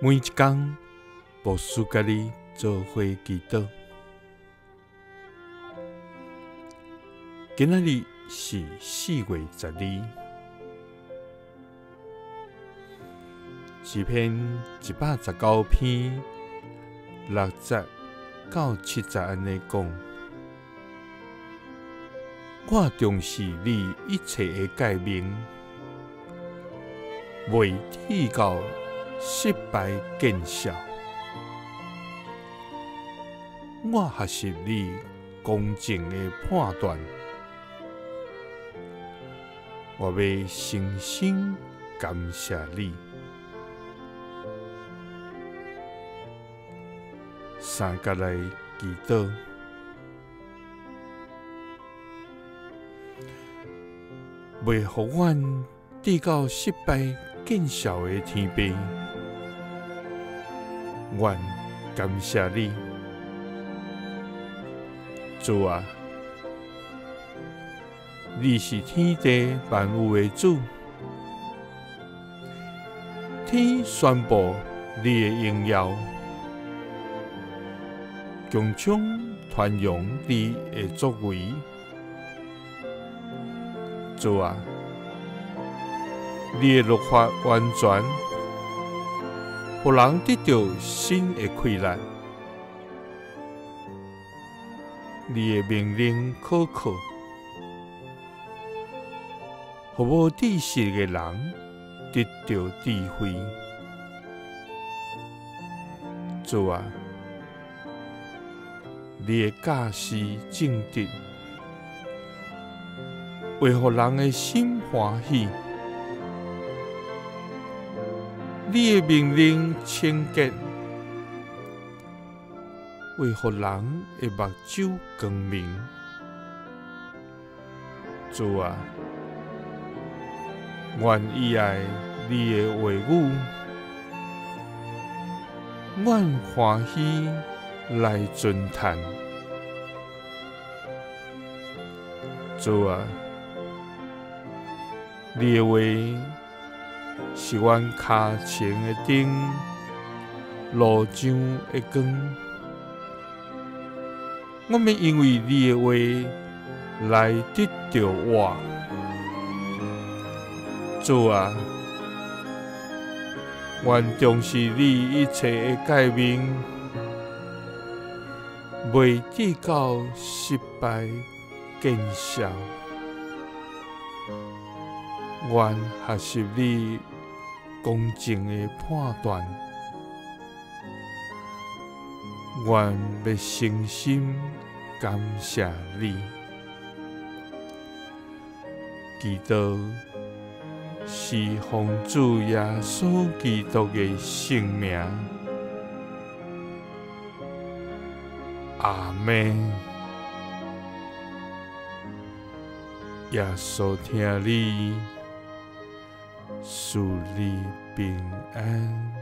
每一工，牧师佮你做伙祈祷。今仔日是4月12，诗篇119篇6节到7节按呢讲：我重视你一切的诫命，袂致到失败见笑。我学习你公正的判断，我欲诚心感谢你。三角来祈祷，袂予阮致到失败见笑的天父，阮感谢你，主啊，你是天地万有的主，天宣布你的荣耀，穹苍传扬你的作为。主啊，你的律法完全，予人得著新的快乐。你的命令可靠，予无知识的人得著智慧。主啊，你的教示正直，会予人的心欢喜。你的命令清洁，会予人的目睭光明。主啊，阮喜爱你的话语，阮欢喜来尊叹。主啊，你的话是阮跤前的灯，路上的光。我们因为你的话来得著活。主啊，愿重视你一切的诫命，袂致到失败见笑。愿学习你公正的判断，愿欲诚心感谢你。祈祷是奉主耶稣基督的圣名。阿们。耶稣疼你，赐你平安。